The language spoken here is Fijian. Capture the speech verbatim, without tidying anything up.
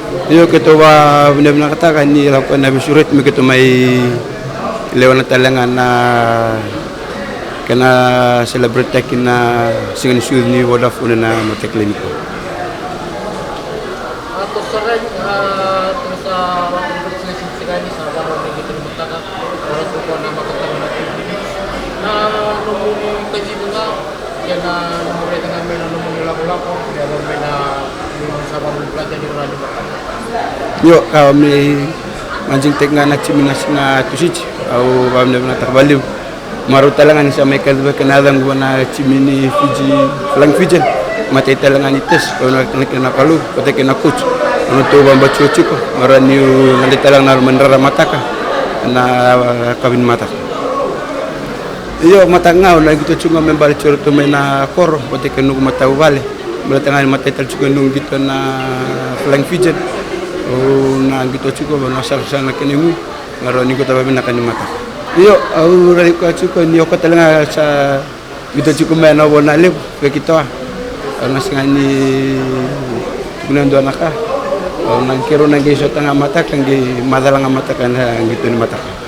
Io, keitou vakavinavinakataka ni lako na veisureti me keitou mai lewena tale ga na kena celebrate-taki na siga ni sucu ni Vodafone na mataka lailai nikua. Io, ka me manjing tek ga na timi na siga Tusiti, au vavinavinakataka valevu. Marau tale ga ni sa mai kacivaki na yacaqu vua na timi ni Fiji, Flying Fijian. Matai tale ga ni test, au na kena na Kalou, kote kena coach. Au na tou vabacikociko, marau ni na dei tale ga na loma ni rara mataka na kavi ni mataka. Io, mataka ga au na qito tiko me bale tiko ratou mai na koro, kote kena noqu matavuvale. Baleta ga ni matai tale tiko noqu qito na Flying Fijian. Au na qito tiko, au na sarasara na kena igu. Marau ni qito vavinaka ni mataka. Io, au rai koya tiko ni oko tale ga sa qito tiko mai na ovo na levu vei keitou. Au na sega ni tukuna e dua na ka. Au na keirau na qai sota ga mataka, qai macala ga mataka na qito ni mataka.